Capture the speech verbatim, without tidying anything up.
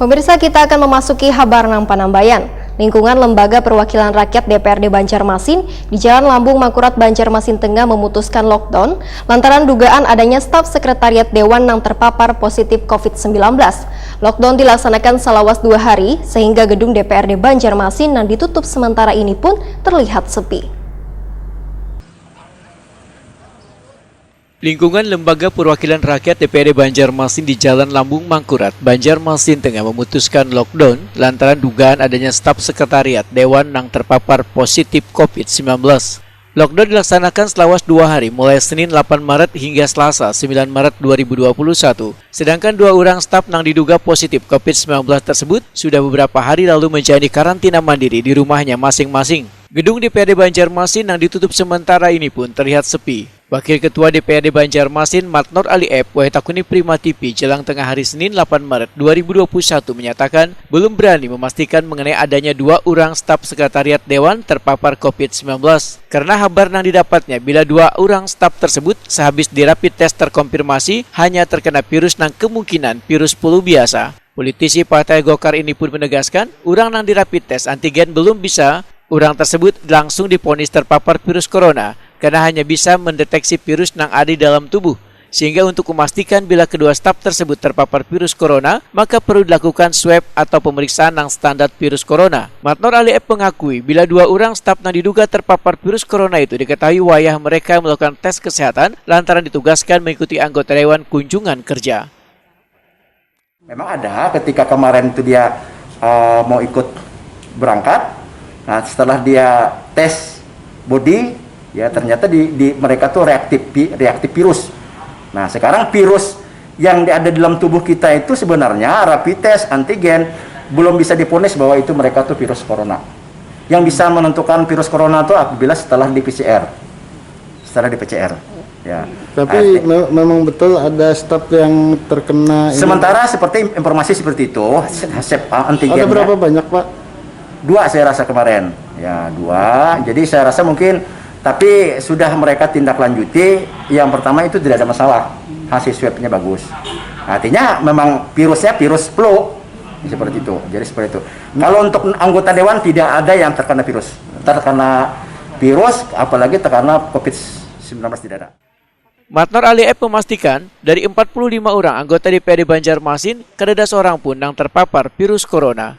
Pemirsa, kita akan memasuki habar nang panambayan. Lingkungan Lembaga Perwakilan Rakyat D P R D Banjarmasin di Jalan Lambung Mangkurat, Banjarmasin Tengah memutuskan lockdown lantaran dugaan adanya staf sekretariat dewan nang terpapar positif covid sembilan belas. Lockdown dilaksanakan salawas dua hari sehingga gedung D P R D Banjarmasin nang ditutup sementara ini pun terlihat sepi. Lingkungan Lembaga Perwakilan Rakyat D P R D Banjarmasin di Jalan Lambung Mangkurat, Banjarmasin Tengah memutuskan lockdown lantaran dugaan adanya staf sekretariat dewan nang terpapar positif covid sembilan belas. Lockdown dilaksanakan selawas dua hari, mulai Senin delapan Maret hingga Selasa sembilan Maret dua ribu dua puluh satu. Sedangkan dua orang staf nang diduga positif covid sembilan belas tersebut sudah beberapa hari lalu menjalani karantina mandiri di rumahnya masing-masing. Gedung D P R D Banjarmasin yang ditutup sementara ini pun terlihat sepi. Wakil Ketua D P R D Banjarmasin, Matnor Ali Ep, wayah takuni Prima T V jelang tengah hari Senin delapan Maret dua ribu dua puluh satu menyatakan belum berani memastikan mengenai adanya dua orang staf sekretariat dewan terpapar covid sembilan belas. Karena habar yang didapatnya bila dua orang staf tersebut sehabis di rapid test terkonfirmasi hanya terkena virus yang kemungkinan virus flu biasa. Politisi Partai Golkar ini pun menegaskan, orang yang di rapid test antigen belum bisa orang tersebut langsung diponis terpapar virus corona karena hanya bisa mendeteksi virus yang ada di dalam tubuh. Sehingga untuk memastikan bila kedua staf tersebut terpapar virus corona, maka perlu dilakukan swab atau pemeriksaan yang standar virus corona. Matnor Ali Ep mengakui bila dua orang staf yang diduga terpapar virus corona itu diketahui wayah mereka melakukan tes kesehatan lantaran ditugaskan mengikuti anggota dewan kunjungan kerja. Memang ada, ketika kemarin itu dia uh, mau ikut berangkat, nah setelah dia tes body, ya ternyata di, di mereka tuh reaktif reaktif virus. Nah sekarang virus yang ada dalam tubuh kita itu sebenarnya rapid test antigen belum bisa diponis bahwa itu mereka tuh virus corona. Yang bisa menentukan virus corona itu apabila setelah di P C R. Setelah di P C R. Ya. Tapi me memang betul ada staf yang terkena ini. Sementara seperti informasi seperti itu, swab antigen. Ada berapa banyak, Pak? Dua saya rasa kemarin. Ya, dua. Jadi saya rasa mungkin tapi sudah mereka tindak lanjuti. Yang pertama itu tidak ada masalah. Hasil swabnya bagus. Artinya memang virusnya virus flu seperti itu. Jadi seperti itu. Kalau untuk anggota dewan tidak ada yang terkena virus. Terkena virus apalagi terkena covid sembilan belas tidak ada. Matnor Ali Ep memastikan, dari empat puluh lima orang anggota D P R D Banjarmasin, kadada seorang pun yang terpapar virus corona.